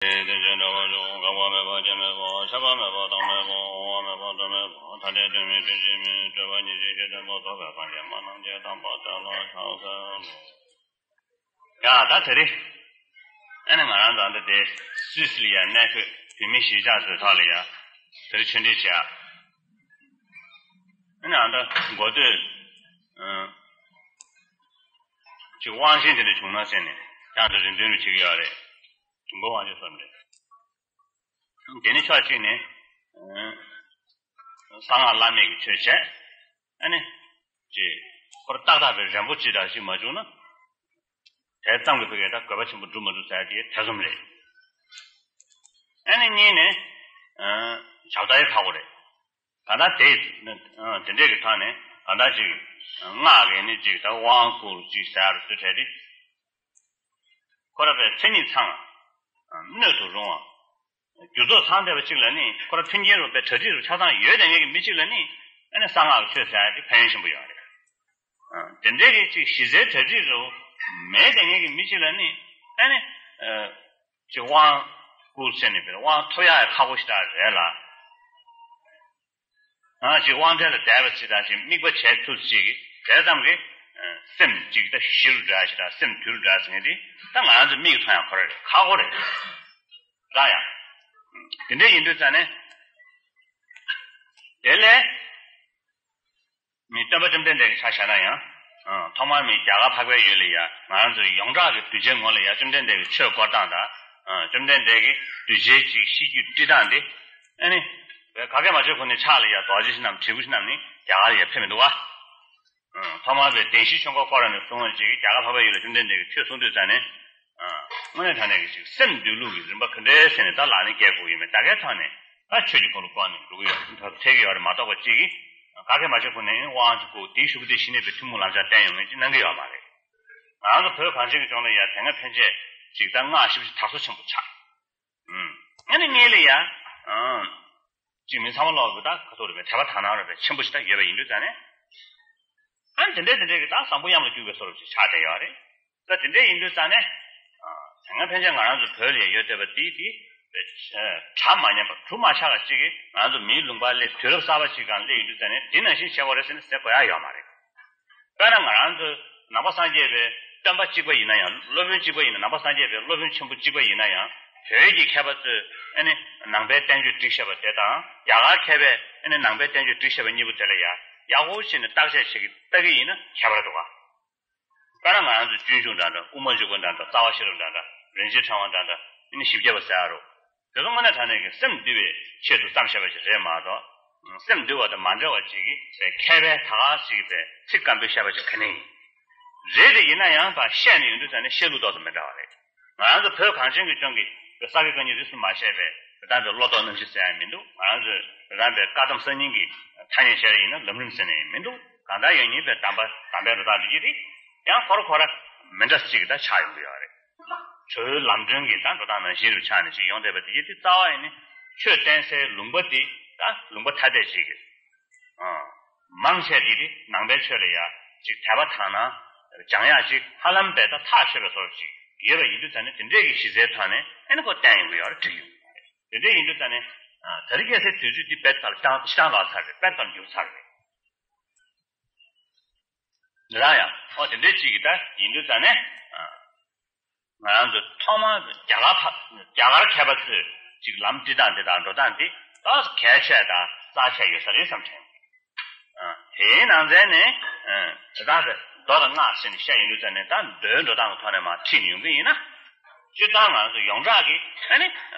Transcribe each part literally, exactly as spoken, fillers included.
དེ་བཞིན་འདྲ་བ་བྱུང་འགག་པ་མེད་པ་སྐྱེ་མེད་པ་ཆགས་པ་མེད་པ་བཏང་མེད་པ་འོང་བ་མེད་པ་འགྲོ་མེད་པ་ཐ་དད་དོན་མེད་དོན་གཅིག་མིན་སྤྲོས་པ་ཉིད་ཀྱི་ཤེས་བདེན་པ་རྫོགས་པའི་སངས་རྒྱས་སྨྲ་རྣམས་ཀྱི་དམ་པ་དེ་ལ་ཕྱག་འཚལ་ལོ། ཡ་ད་དེ་རེད། ཨ་ནི་ང་རང་ཚོ་འདི་དེ་སུད་སི་ལ་ཡ་གནས་འཁོད་བོད་མི་གཞིས་ཆགས་ཚོའི་ཐོག་ལ་ཡ་དེ་རེད་ཆོས་འབྲེལ་བྱས། ཨ་ནི་ཨ་ད་འགོ་སྟོད་ཅིག་དབང་ཆེན་དེ་འདྲ་བྱུང་ན་ཟེར་ནས་ཀྱང་དེ་རེ་འདུན་རུ་བྱེད་ཀྱི་ཡོད་རེད། དུས་འཁོར་དབང་ཆེན་སོགས་རེད། དེ་ནི་ཕྱོགས་གཅིག་ནས་གསང་སྔགས་བླ་མེད་ཀྱི་ཆོས་བྱས། ཨ་ནི་ཅེས་ཁོར་ཏག་ཏག་པའི་རན་པོ་ཅི་འདྲ་ཞིག་མ་བྱུང་ན། དེ་ཙམ་གྱིས་ཕ་གིར་ད་དགོས་པ་ཆེན་པོ་འགྲུབ་མ་འགྲུབ་ཟེར་དེ་ཐེ་ཚོམ་རེད། ཨ་ནི་གཉིས་ནས་ཞབས་ཏག་ཡི་ཁག་པོ་རེད། ད་ལྟ་དེ་དེ་འདྲས་ཀྱི་ཐོག་ནས་ད་ལྟ་ཅིག་སྔགས་ཀྱི་ནི་ཅིག་ད་དབང་བསྐུར་ཅིག་ཟེར་ཚུལ་བྲལ་ཏེ། ཁོ་ར་པའི་མཚན་ཉིད་ཚང་སྣོད་དུ་རུང་བ། རྒྱུ་ཚོགས་ཚང་བསྡད་པ་གཅིག་ལ་ནི་ཁོ་ར་མཐུན་རྐྱེན་རུ་པའི་གྲ་སྒྲིག་རུ་ཆ་ཚང་ཡོད་དེ་ངེད་ཀྱི་མི་གཅིག་ལ་ནི་ཨ་ནི་གསང་སྔགས་ཀྱི་ཆོས་ཟེར་ཡ་དེ་ཕན་ཡོན་ཆེན་པོ་ཡོད་རེད། དེ་འདྲའི་གི་ཅིག་གཞི་རྩའི་གྲ་སྒྲིག་རུ་མེད་དེ་ངེད་ཀྱི་མི་གཅིག་ལ་ནི་ཨ་ནི་ཅིག་དབང་བསྐུར་ཟེར་ནས་པའི་དབང་ཐོབ་ཡ་ཁག་པོ་ཞིག་རེད་ལ། ང་ཅིག་དབང་གྲལ་ལ་བསྡད་པ་ཅིག་དང་ཅིག་དམིགས་པ་བྱས་ཐུབ་ཅིག་གི་དེ་ཙམ་གི་སེམས་ཅིག་ད་ཞི་རུ་འདྲ་ཞིག་དང་སེམས་དུལ་རུ་འདྲ་ཟེར་མཁན་དེ་ད་ང་ཚོ་མིག་མཐོང་ཡང་ཁོ་ར་རེད་ཁག་པོ་རེད། ད་ཡང་དེ་འདྲ་ཡིན་དུས་ཙང་ནས་དེ་ལས་མི་སྟོན་པ་བཅོམ་ལྡན་འདས་ཀྱི་ཆ་བཞག་ན་ཡང་ཐོག་མར་མི་རྒྱ་གར་འཕགས་པའི་ཡུལ་ལ་ཡ་ང་རང་ཚོ་ཡོངས་གྲགས་ཀྱི་གདུལ་བྱའི་ངོ་ལ་ཡ་བཅོམ་ལྡན་འདས་ཀྱི་ཆོས་བསྐོར་སྟངས་དང་བཅོམ་ལྡན་འདས་ཀྱི་གདུལ་བྱའི་ཅིག་ཤེས་རྒྱུད་བཀྲི་སྟངས་དེ། ཨ་ནི། བས་ག་གེ་མ་བྱོས་ཁོ་ནི་ཕྱག་ལ་ཡ་རྡོ་རྗེ་ཞིག་བསྣམས་དྲིལ་བུ་ཞིག་བསྣམས་ནི་རྒྱ་གར་ལ་ཡ་ཕེབས་མི་འདུག་བ། ཐོག་མར་བས་བདེན་བཞིའི་ཆོས་འཁོར་བསྐོར་ར་ནས་གསུངས་པ་ཅིག་རྒྱ་གར་འཕགས་པའི་ཡུལ་ལ་བཅོམ་ལྡན་འདས་ཀྱིས་ཆོས་གསུང་དུས་ཙང་ནས། དངོས་གནས་དྲང་གནས་ཀྱི་ཅིག་སེམས་འདུལ་ལུགས་ཀྱི་རིམ་པ་ག་འདྲས་ཟེར་ནས་ད་ལག་ལེན་འཁེལ་དགོས་ཡོད་མེད་ད་གའི་ཐོག་ནས་ད་ཆོས་ཀྱི་འཁོར་ལོ་བསྐོར་ནས་འགྲོ་གི་ཡོད་འཕྲད་ཀྱི་ཡོད་རེད་མ་གཏོགས་པ་ཅིག་གིས་ག་གེ་མ་བྱོས་ཁོ་ནས་དབང་ཅིག་བསྐུར་དེའི་གཞུག་གུ་དེ་གཞི་ནས་པའི་ཐུན་མོང་ལམ་ཞག་བསྟན་ཡོང་མཁན་ཅིག་གནང་གི་ཡོད་མ་རེད། ང་ཚོ་བོད་གངས་ཅན་གྱི་ལྗོངས་ལ་ཡ་དེ་སྔ་ཕན་ཆད་ཅིག་ད་སྔགས་ཞེ་པོ་ཅིག་དར་སོ་ཆེན་པོ་ཆགས། ཨ་ནི་ངེད་ལ་ཡ། ཅིག་མི་ཚང་མ་ལོག་གི་ད་ཁ་ཐོག་རེད་པས་དད་པ་དག་སྣང་རེད་པས་ཆེན་པོ་ཞིག་ད་ཡོད་པ་ཡིན་དུས་ཙང་ནས། ཨ་ནི་དེ་འདྲས་དེ་འདྲས་ཀྱི་ད་བཟང་པོ་གཡམ་ལ་རྒྱུག་པའི་བཟོ་འདྲ་ཅིག་ཆགས་བསྡད་ཡོད་རེད། ད་དེ་འདྲས་ཡིན་དུས་ཙང་ནས། དེ་སྔ་ཕན་ཆད་ང་རང་ཚོ་བོད་ལ་ཡ་ཡོད་བསྡད་པ་དེ་དེ། གྲ་མ་ཉམས་པ་གྲུ་མ་ཆག་པ་ཅིག་གིས་ང་ཚོ་མིའི་ལུང་པ་སླེབས་དུས་རབས་གསར་པ་ཅིག་སྒང་སླེབས་ཡོང་དུས་ཙང་ནས་དེ་ནང་བཞིན་བྱེད་དགོས་རེད་ཟེར་ནས་ཟེར་དགོས་ཡ་ཡོད་མ་རེད། དཔེར་ན་ང་རང་ཚོ་ནང་པ་སངས་རྒྱས་པའི་སྟོན་པ་གཅིག་པ་ཡིན་ན་ཡང་སློབ་དཔོན་གཅིག་པ་ཡིན་ན་ནང་པ་སངས་རྒྱས་པའི་སློབ་དཔོན་ཆེན་པོ་གཅིག་པ་ཡིན་ན་ཡང་བོད་ཀྱི་མཁས་པ་ཚོས་ཨ་ནི་ནང་པའི་བསྟན་བཅོས་བསྒྲིགས་བཞག་པ་དེ་དང་རྒྱ་གར་མཁས་པས་ཨ་ནི་ནང་པའི་བསྟན་བཅོས་བསྒྲིགས་བཞག་པ་གཉིས་པོ་དེ་ལ་ཡ་ཡག་པོ་བྱས་ནས་བརྟག་དཔྱད་བྱེད་ཀྱི་ལྟ་གི་ཡིན་ན་ཁྱད་པར་འདུག་ག་དཔེར་ན་ང་རང་ཚོ་སྤྱོད་འཇུག་འདྲ་འདྲ་དབུ་མ་འཇུག་པ་འདྲ་འདྲ་རྩ་བ་ཤེས་རབ་འདྲ་འདྲ་རིན་ཆེན་ཕྲེང་བ་འདྲ་འདྲ་ཨ་ནི་ཞིབ་རྒྱས་པ་ཟེར་ཡ་རུ། དེ་ཚོ་དངོས་གནས་དྲང་གནས་ཀྱི་སེམས་འདུལ་བའི་ཆེད་དུ་བརྩམས་བཞག་པ་ཞིག་རེད་མ་གཏོགས། སེམས་འདུལ་བ་དང་མ་འབྲེལ་བ་ཅིག་གིས་མཁས་པའི་ད་ག་ཞིག་པའི་ཚིག་སྐམ་པོའི་བཤད་པ་ཞིག་ག་ནས་ཡིན། རེད་དེ་ཡིན་ན་ཡང་ཕར་བཤད་ནས་ཡོང་དུས་ཙང་ནས་བཤད་ལུགས་ཏོག་ཙམ་མི་འདྲ་བ་རེད། ང་རང་ཚོ་བོད་གངས་ཅན་གྱི་ལྗོངས་ཀྱི་ས་དགེ་བཀའ་རྙིང་རིས་སུ་མ་ཆད་པའི་དེ་ལྟར་དུ་བློ་ལྡོག་རྣམ་བཞི་ཟེར་ཡ་མི་འདུག་ང་རང་ཚོས་རང་པའི་བཀའ་གདམས་གསར་རྙིང་གི་ཐ་སྙད་བཤད་ཡ་ཡིན་ན་ལམ་རིམ་ཟེར་ནས་ཡང་མི་འདུག་གང་ལྟར་ཡང་ཉིད་པའི་གདམས་པ་གདམས་པའི་འགྲོ་སྟངས་འདི་ཡིན་ཏེ། ཡང་ཁོ་ར་ཁོ་ར་མི་འདྲ་ཞིག་ད་ཆགས་ཡོང་གི་ཡོད་རེད། གྲོལ་ལམ་སྒྲོན་གྱི་ད་འགྲོ་སྟངས་ནང་བཞིན་རུ་ཆགས་ནས་ཅིག་ཡོང་བསྡད་པ་དེ་ཡིན་ཏེ་རྩ་བ་ཡིན་ནི་ཆོས་བསྟན་སའི་ལུང་པ་འདི་ད་ལུང་པ་ཐ་དད་ཅིག་གི་ཨ། མང་ཆེ་དེ་དེ་ནང་པའི་ཆོས་ལ་ཡ་ཅིག་དད་པ་དག་སྣང་སྦྱང་ཡག་ཅིག་ཧ་ལམ་པའི་ད་ཐག་ཆོད་པའི་བཟོ་འདྲ་ཅིག་ཡོད་པ་ཡིན་དུས་ཙང་ནས་དེ་འདྲས་ཀྱི་གཞི་རྩའི་ཐོག་ནས་ཨ་ནི་ཁོ་བསྟན་ཡོང་གི་ཡོད་རེད་བྲིས་ཡོང་གི་ཡོད་རེད། དེ་འདྲས་ཡིན་དུས་ཙང་ནས་ད་རེས་ཁ་སང་དུས་ཚོད་འདི་དཔེ་ད་ལ་ཤི་ཐང་ཤི་ཐང་ལོག་ཚར་རེད་དཔེ་ད་ལ་འགྱུར་ཚར་རེད། འདི་རང་ཡང་ཨོ་དེ་འདྲའི་ཅིག་གི་ད་ཡིན་དུས་ཙང་ནས་ང་རང་ཚོ་ཐོག་མར་རྒྱ་གར་ཕ་རྒྱ་གར་མཁས་པ་ཚོས་ཅིག་ལམ་བྲིས་སྟངས་འདི་དང་འགྲོ་སྟངས་འདི་ཏོག་ཙམ་གལ་ཆེ་དང་རྩ་ཆེ་ཡོད་ས་རེད་བསམ་དྲན། དེའི་ནང་ཚན་ནས་དེ་དག་གི་མདོ་དང་སྔགས་ཟེར་ནས་བཤད་ཡོང་དུས་ཙང་ནས་ད་མདོའི་འགྲོ་སྟངས་ཀྱི་ཐོག་ནས་མར་ཁྲིད་ནས་ཡོང་གི་ཡིན་ན། སྤྱིར་བཏང་ང་ཚོ་ཡོངས་གྲགས་ཀྱི་ཨ་ནི་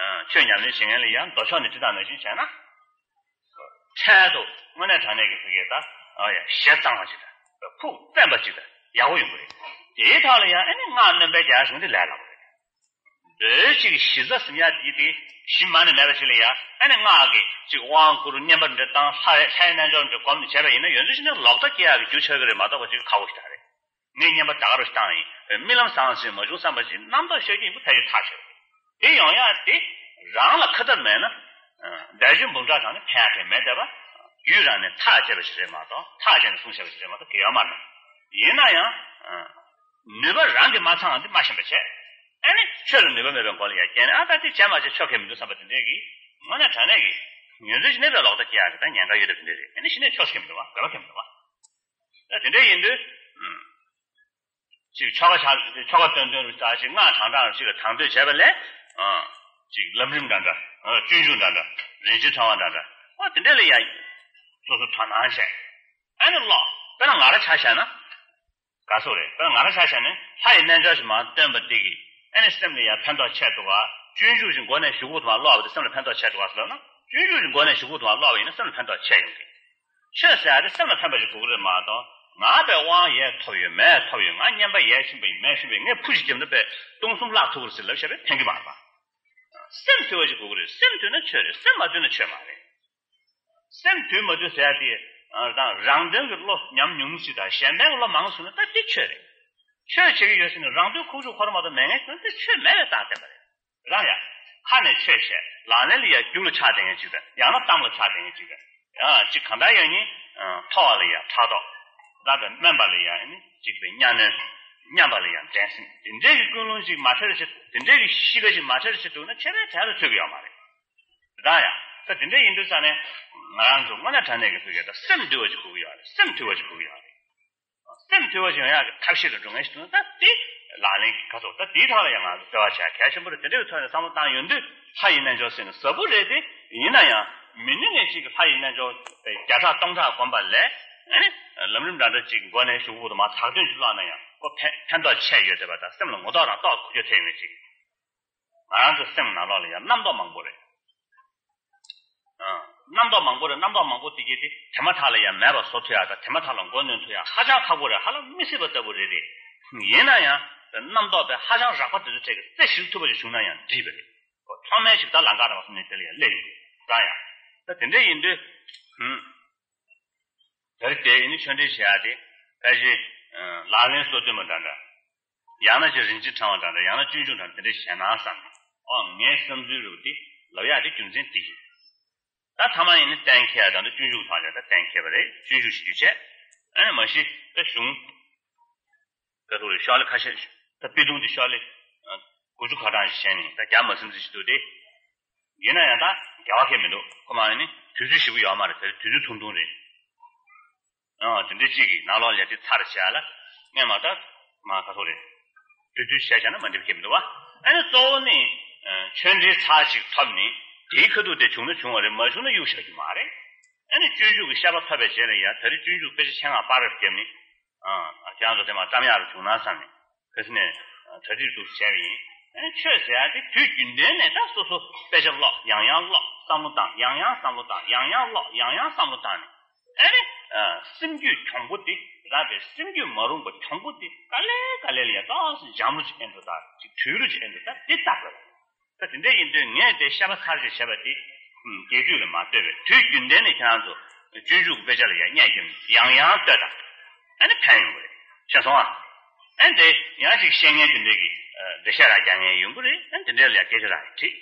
ཆོས་ཉམས་ལེན་བྱེད་མཁན་ལ་ཡང་མདོ་ཕྱོགས་ནས་བྲིས་སྟངས་ནང་བཞིན་བྱས་ན། འཕྲལ་དུ་དངོས་གནས་དྲང་གནས་ཀྱི་ཕ་གིར་ད་ཨ་ཡ་ཞེ་གཙང་བ་ཅིག་དང་ཕུགས་བརྟན་པ་ཅིག་དང་ཡག་པོ་ཡོང་གི་རེད། དེའི་ཐོག་ལ་ཡང་ཨ་ནི་སྔགས་རྣོན་པོའི་རྒྱ་གཞུང་དེ་ལས་སླ་པོ་རེད། མདོའི་ཅིག་གཞི་རྩ་ཟིན་ཡག་དེ་དེ་གཞི་མ་ནས་མེད་པ་ཞིག་ལ་ཡ་ཨ་ནི་སྔགས་ཀྱི་ཅིག་དབང་བསྐུར་བསྙེན་པ་འདྲ་བཏང་ལྷའི་ལྷའི་རྣལ་འབྱོར་འདྲ་སྒོམ་ནས་བྱས་པ་ཡིན་ན་ཡོད་ཚད་ཞིག་ནས་ལོག་ལྟ་སྐྱེ་ཡག་གི་རྒྱུ་ཆགས་ཀྱི་རེད་མ་གཏོགས་པ་ཅིག་ཁག་པོ་ཞིག་རེད། ངས་བསྙེན་པ་ད་ག་རུ་བཏང་ཡིན། རྨི་ལམ་བཟང་ཞིག་མ་བྱུང་བསམ་པ་ཞིག་རྣམ་རྟོག་ཤོད་ཀྱི་ཡིན་པ་ཕལ་ཆེར་ཐག་ཆོད། དེ་ཡོང་ཡག་དེ་རང་ལ་ཁ་ཐབས་མེད་ན། བཟླས་བརྗོད་འབུམ་ཕྲག་གང་ནས་ཕན་ཡག་གང་མེད་བསྡད་པ། རྒྱུད་རང་ནས་ཐག་བཅད་པ་ཞིག་རེད་མ་གཏོགས་ཐག་བཅད་ནས་གསུངས་བཞག་པ་ཞིག་རེད་མ་གཏོགས་དགེ་བ་མ་རེད། ཡིན་ན་ཡང་། ནུས་པ་རང་གིས་མ་ཚང་བ་འདི་མ་ཤེས་པ་བྱས། ཨ་ནི་ཆོས་ལ་ནུས་པ་མེད་པའི་མགོ་ལ་ཡ་སྐྱེས་ནས། ཨ་ད་དེ་བྱས་མ་བྱས་ཆོག་གི་མི་འདུག་བསམ་པ་དེ་འདྲས་ཀྱི་དངོས་གནས་དྲང་གནས་ཀྱི་ངོས་འཛིན་ཞིག་ནས་པའི་ལོག་ལྟ་སྐྱེ་ཡག་གི་ད་ཉེན་ཁ་ཡོད་རེད། དེ་འདྲས་རེད། ཨ་ནི་གཞི་ནས་ཆོག་གི་མི་འདུག་བ། དགོས་པ་གི་མི་འདུག་བ། ད་དེ་འདྲས་ཡིན་དུས། ཨུམ། ཅིག་ཆོ་ག་ཆ་ཆོ་ག་སྟོན་སྟོན་རུ་ད་ཅིག་སྔགས་བགྲང་བགྲང་རུ་ཅིག་ལ་དང་དོད་བྱས་པ་ལས། ཨ། ཅིག་ལམ་རིམ་འདྲ་འདྲ། ཨ། སྤྱོད་འཇུག་འདྲ་འདྲ། རིན་ཆེན་ཕྲེང་བ་འདྲ་འདྲ། ཨ། དེ་འདྲས་ལ་ཡ། སོ་སོ་དོ་སྣང་བྱས། ཨ་ནི་ཀློག་དཔེར་ན་ང་རང་ཆ་བཞག་ན། དགའ་སོ་རེད། དཔེར་ན་ང་རང་ཆ་བཞག་ན་ལྷ་ཡི་རྣལ་འབྱོར་ཞིག་མར་བཏོན་པ་དེ་གིས་ཨ་ནི་སེམས་ལ་ཡ་ཕན་ཐོགས་ཆེ་འདུག་ག་སྤྱོད་འཇུག་ཅིག་མགོ་ནས་གཞུག་གུ་དུ་མར་ཀློག་པ་དེ་སེམས་ལ་ཕན་ཐོགས་ཆེ་འདུག་ག་ཟེར་ལབ་ན། སྤྱོད་འཇུག་ཅིག་མགོ་ནས་གཞུག་གུ་དུ་མར་ཀློག་པ་ཡིན་ན་སེམས་ལ་ཕན་ཐོགས་ཆེ་ཡོང་གི། ཆོས་ཟེར་ཡ་དེ་སེམས་ལ་ཕན་པ་ཞིག་དགོས་ཀྱི་རེད་མ་གཏོགས། ང་པའི་དབང་ཡས་ཐོབ་ཡོད་མེད་ཐོབ་ཡོད། ང་བསྙེན་པ་ཡས་ཕྱིན་པ་ཡིན་མེད་ཕྱིན་པ་ཡིན། ངས་ཕུ་ཞིག་བརྒྱབ་ན་པའི་སྟོང་གསུམ་བརླག་ཐུབ་ཀྱི་རེད་ཟེར་ལབ་བཞག་པས་ཕན་གྱི་མ་རེད་པ། སེམས་དུལ་བ་ཞིག་དགོས་ཀྱི་རེད། སེམས་དུལ་ན་ཆོས་རེད། སེམས་མ་དུལ་ན་ཆོས་མ་རེད། སེམས་དུལ་མ་དུལ་ཟེར་ཡ་དེ། ཨ། དང་རང་དོན་གྱི་བློ་ཉམས་ཉུང་ཞིག་དང་གཞན་ཕན་གྱི་བློ་མང་ཞིག་ན་ད་དེ་ཆོས་རེད། ཆོས་བྱེད་ཀྱི་ཡོད་ཟེར་ནས་རང་དོན་ཁུག་ཀྱོག་ཁོ་རང་མ་གཏོགས་མེད་མཁན་ཞིག་ན་དེ་ཆོས་མེད་པའི་རྟགས་བསྟན་པ་རེད། རང་ཡ། ཁ་ནས་ཆོས་བཤད། ལག་ལེན་ལ་ཡ་རྒྱུགས་ལ་ཕྱག་འདེབས་མཁན་ཅིག་དང་། ཡང་ན་གཏམ་ལ་ཕྱག་འདེབས་མཁན་ཅིག་དང་། ཡང་ཅིག་གང་ལྟར་ཡང་ནི། ཨ། མཐོ་བ་ལ་ཡ་ཕྲག་དོག་ལ་དང་། དམན་པ་ལ་ཡ་ནི་ཅིག་པའི་གཉའ་གནོན། མཉམ་པ་ལ་ཡ་འགྲན་སེམས། དེ་འདྲའི་གི་ཀུན་སློང་ཅིག་མ་འཕྲད་བྱེད། དེ་འདྲའི་གི་གཤིས་ཀ་ཅིག་མ་འཕྲད་བྱེད་ཐུབ་ན་ཆོས་པའི་གྲལ་ལ་ཚུད་ཀྱི་ཡོད་མ་རེད། དེ་དང་ཡང་ད་དེ་འདྲ་ཡིན་དུས་ཙང་ནས་ང་རང་ཚོ་དངོས་གནས་དྲང་གནས་ཀྱི་ཕ་གིར་ད་སེམས་དུལ་བ་ཅིག་དགོས་ཀྱི་ཡོད་རེད། སེམས་དུལ་བ་ཅིག་དགོས་ཀྱི་ཡོད་རེད། སེམས་དུལ་བ་ཅིག་ཡོང་ཡག་གི་ཐབས་ཤེས་ལ་འགྲོ་མཁན་ཞིག་འདུག་ན་ད་དེ་ལག་ལེན་གྱི་ཁ་ཐོག་ད་དེའི་ཐོག་ལ་ཡང་ང་ཚོ་འབྲེལ་བ་བྱ་གལ་ཆེན་པོ་རེད། དེ་འདྲའི་ཐོག་ནས་བསམ་བློ་བཏང་ཡོང་དུས་ལྷ་ཡི་རྣལ་འབྱོར་ཟེར་ནས་ཟབ་པོ་རེད་དེ། ཡིན་ན་ཡང་མི་ནུས་མཁན་ཞིག་གིས་ལྷ་ཡི་རྣལ་འབྱོར་བརྒྱ་ཕྲག་སྟོང་ཕྲག་བསྒོམས་པ་ལས། ཨ་ནི་ལམ་རིམ་འདྲ་འདྲ་ཅིག་མགོ་ནས་གཞུག་གུ་དུ་མར་ཚགས་དོན་ཅིག་ཀློག་ན་ཡང་ཁོ་ཕན་ཕན་ཐོགས་ཆེ་ཡོད་བསྡད་པ་དང་། སེམས་ལ་ངོ་ཐོག་རང་རྟོགས་ཐུབ་རྒྱུ་དེ་ཡོད་མེད་ཅིག་ང་རང་ཚོ་སེམས་ནང་ལོགས་ལ་ཡང་རྣམ་རྟོག་མང་པོ་རེད། ཨ། རྣམ་རྟོག་མང་པོ་རེད། རྣམ་རྟོག་མང་པོ་དེ་གས་དེ་དེ་མ་ཐག་ལ་ཡང་མེད་པ་བཟོ་ཐུབ་ཡག་དང་། དེ་མ་ཐག་ལ་མགོ་གནོན་ཐུབ་ཡག་ཧ་ཅང་ཁག་པོ་རེད། ཧ་ལམ་མི་སྲིད་པ་ལྟ་བུ་རེད་དེ། ཡིན་ན་ཡང་རྣམ་རྟོག་པའི་ཧ་ཅང་རགས་པ་དེ་ཚོའི་གྲས་ཀྱི་རྩེ་ཞིག་ཐུབ་པ་ཞིག་བྱུང་ན་ཡང་འགྲིག་པ་རེད། ཁོ་ཐོག་མའི་ཞིག་ད་ལམ་ཁ་རང་བ་སོང་ནས་དེ་ལ་ཡང་སླེབས་ཡོང་གི་རེད། ད་ཡང་ད་དེ་འདྲ་ཡིན་དུས། ཧུམ། ད་རེས་དེ་ཡིན་ནི་ཆོས་འབྲེལ་བྱེད་ཡག་དེ་ཕལ་ཆེར། ཨ། ལག་ལེན་སོ་བདུན་པ་འདྲ་འདྲ། ཡང་ན་ཅིག་རིན་ཆེན་ཕྲེང་བ་འདྲ་འདྲ། ཡང་ན་སྤྱོད་འཇུག་འདྲ་འདྲ་དེ་འདྲ་བྱས་ན་བསམ་ནས། ཨོ། ངའི་བསམ་ཚུལ་རུ་དེ་ལབ་ཡག་དེ་རྒྱུ་མཚན་དེ་ཡིན། ད་ཐ་མ་ཡིན་ནི་གཏན་འཁེལ་ཡག་དང་། ད་སྤྱོད་འཇུག་ཐག་ཆོད་ད་གཏན་འཁེལ་བ་རེད། སྤྱོད་འཇུག་བྱེད་རྒྱུ་བྱས། ཨ་ནི་མ་གཞི་ད་གཞུང་ད་ཐུག་རེད། ཤོག་ལེ་ཁ་ཤས། ད་དཔེ་ཐུང་དེ་ཤོག་ལེ། ཨ། དགུ་བཅུ་ག་གྲངས་ཤིག་བྱས་ནས་ད་རྒྱ་མ་ཟིན་ཙམ་ཞིག་འདུག་སྟེ། ཡིན་ན་ཡང་ད་འགལ་བ་གང་ཡང་མི་འདུག་ཁོ་མ་ཡིན་ནི་དུས་ཚོད་ཞེ་པོ་ཡོད་མ་རེད། དེ་དུས་ཚོད་ཐུང་ཐུང་རེད། ཨ། དེ་འདྲ་གཅིག་གི་ནང་ལོགས་ལ་དེ་ཚར་བྱས་ལ། སྔས་མ་ད་མ་ག་ཚོད་རེད། དུས་ཚོད་བྱས་བྱས་ན་མ་འགྲིག་གི་མི་འདུག་བ། ཨ་ནི་གཙོ་བོ་ནི། ཨ། ཆོས་འབྲེལ་ཚར་གཅིག་ཐོབ་ནི་དེའི་ཁ་ཐུག་དེ་བྱུང་ན་བྱུང་བ་རེད། མ་བྱུང་ན་གཡུག་བཞག་རྒྱུ་མ་རེད། ཨ་ནི་སྤྱོད་འཇུག་གི་བཤད་པ་ཐོབ་པའི་རྗེས་ལ་ཡ། ད་རེས་སྤྱོད་འཇུག་དཔེ་ཆ་ཆེད་མངགས་པར་བརྒྱབ་ནི། ཨ། ཁྱེད་རང་ཚོ་དེ་མ་བཀྲམ་ཡག་རུ་བྱུང་ན་བསམ་ནས། ག་ཟེར་ནས་གྲ་སྒྲིག་འདུག་བྱས་པ་ཡིན། ཨ་ནི་ཆོས་ཟེར་ཡག་དེ་དུས་རྒྱུན་ལྡན་ནས་ད་སོ་སོ་དཔེ་ཆ་ཀློག་ཡང་ཡང་ཀློག་བསམ་བློ་བཏང་ཡང་ཡང་བསམ་བློ་བཏང་ཡང་ཡང་ཀློག་ཡང་ཡང་བསམ་བློ་བཏང་ནས། ཨ་ནི། ཨ། སེམས་རྒྱུད་གྱོང་པོ་དེ། རགས་པའི་སེམས་རྒྱུད་མ་རུངས་པ་གྱོང་པོ་དེ་ག་ལེ་ག་ལེ་ལ་ཡ་ཏོག་ཙམ་འཇམ་རུ་ཅིག་ཨེ་འགྲོ་ད། ཅིག་དུལ་རུ་ཅིག་ཨེ་འགྲོ་ད། དེ་བལྟ་དགོས་པ། ད་དེ་འདྲ་ཡིན་དུས་ངས་དེ་བཤད་པ་ཚར་གཅིག་བྱས་པ་དེ། ཨུམ། རྒྱས་བསྡུས་ལ་མ་ལྟོས་པའི་དུས་རྒྱུན་ལྡན་ནས་ཁྱེད་རང་ཚོ་སྤྱོད་འཇུག་གི་དཔེ་ཆ་ལ་ཡང་བརྙས་བརྒྱབ་ནས་ཡང་ཡང་ལྟོས་དང་། ཨ་ནི་ཕན་ཡོང་གི་རེད། ཤེས་སོང་ཨ། ཨ་ནི་དེ་ཡང་ཅིག་བཤད་མཁན་དེ་འདྲས་ཀྱིས། ཨ། འགྲེལ་བཤད་རག་རྒྱག་མཁན་ཡོང་གི་རེད། ཨ་ནི་དེ་འདྲས་ལ་ཡང་སྐད་ཆ་རག་ཡང་འགྲིག་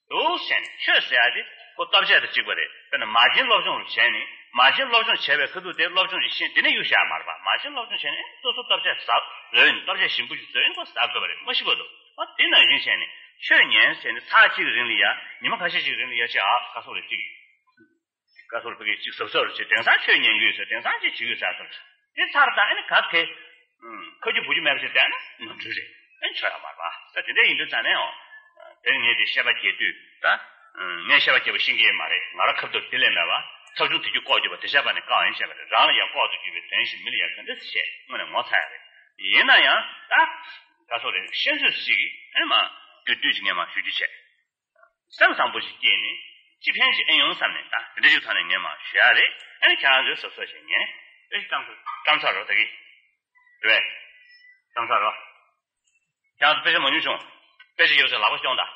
འདུག་ཟེར་ནས། ཆོས་ཟེར་ཡག་དེ་ཁོ་ལྟོ་ཆས་དང་གཅིག་པ་རེད། དཔེར་ན་མ་བྱིན་སློབ་སྦྱོང་རུ་བྱས་ནས། མ་བྱིན་སློབ་སྦྱོང་བྱས་པའི་ཁ་ཐུག་དེ་སློབ་སྦྱོང་ཞིག་ཤེས། དེ་ནས་གཡུག་བཞག་མ་རེད་པ། མ་བྱིན་སློབ་སྦྱོང་བྱས་ནས་སོ་སོ་ལྟོ་ཆས་ཟ་བཟོས་ནས། ལྟོ་ཆས་ཞིམ་པོ་ཞིག་བཟོས་ནས་ཁོ་ཟ་དགོས་པ་རེད། མ་ཤི་བར་དུ། ཨ། དེ་ནང་བཞིན་བྱས་ནས་ཆོས་ཉན་ཟེར་ནས་ཚར་གཅིག་རིང་ལ་ཡ། ཉི་མ་ཁ་ཤས་ཤིག་རིང་ལ་ཡ་ཅིག་ཨ་ག་སོགས་རེད། ཅིག་ག་སོགས་རེད། ཕ་གི་ཅིག་གཟབ་གཟབ་རེད་ཅེས། དེང་སང་ཆོས་ཉན་གི་ཡོད་ཟེར། དེང་སང་ཅིག་བྱེད་ཀྱི་ཡོད་ཟེར་ཟེར། དེ་ཚར་དང་ཨ་ནི་ག་གེ། ཨུམ། ཁ་རྒྱུ་བུ་རྒྱུ་མེད་པ་ཞིག་བསྡད་ན་ནོར་འཁྲུལ་རེད། ཨ་ནི་ཆོས་ཡང་མ་རེད་པ། ད་དེ་འདྲ་ཡིན་དུས་ཙང་ནས་ཨོ། དེ་ངས་དེ་བཤད་པ་རྒྱས་བསྡུས་ད། ཨུམ། ངས་བཤད་པ་རྒྱས་པོ་ཤེས་ཀྱི་ཡོད་མ་རེད། ང་རང་ཁ་ཐུག་དེ་ལས་མེད་པ། ཐབས་བྱུང་དེ་རྒྱུ་ལྐོག་གྱུར་པ། དེ་བཤད་པ་ནི་བཀག་ཡིན་བཤད་པ་རེད། རང་ལ་ཡང་ལྐོག་ཏུ་གྱུར་པའི་དོན་ཞིག་མི་ལ་ཡང་ག་འདྲ་བཤད། དངོས་གནས་ངོ་ཚ་ཡ་རེད། ཡིན་ན་ཡང་ད། ག་སོགས་རེད། ཤེས་ཚོད་ཅིག་གིས་ཨ་ནི་མ་རྒྱུ་བསྡུས་ཅིག་ངས་མ་ཞུ་རྒྱུ་བྱས། སེམས་བཟང་པོ་ཞིག་སྐྱེས་ནས་སྤྱི་ཕན་ཞིག་ཨེ་ཡོང་བསམ་ནས། ད་དེ་འདྲ་ཞིག་ཐོག་ནས་ངས་མ་ཞུ་ཡ་རེད། ཨ་ནི་ཁྱེད་རང་ཚོས་གཟབ་གཟབ་བྱས། ངས་དཔེ་ཆ་བཀྲམ་ཚར། བཀྲམ་ཚར་རོ། ད་གི་རེད་པས། བཀྲམ་ཚར་རོ། ཁྱེད་རང་ཚོ་དཔེ་ཆ་མ་ཉོས་བྱུང་། དཔེ་ཆ་ཡོད་ཚད་ལག་པ་གཤོང་དང་།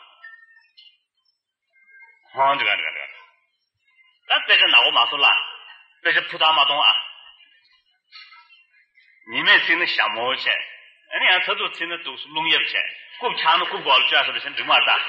ཧོན། འགྲིག་ག་འགྲིག་ག་འགྲིག་ག་ད་དཔེ་ཆ་ནག་པོ་མ་བཟོ་ལ། དཔེ་ཆ་ཕུ་ཐག་མ་གཏོང་ཨ། ཉི་མས་ཚིག་ན་ཞྭ་མོ་བྱས། ཨ་ནི་ཡང་ཚ་དུག་ཚིག་ན་དུག་རླུང་ཡབ་བྱས། རྐུབ་ཆག་ན་རྐུབ་གོག་ལ་བཅོས་ཟེར་བ་བཞིན་འགྲིག་མ་རེད་ད།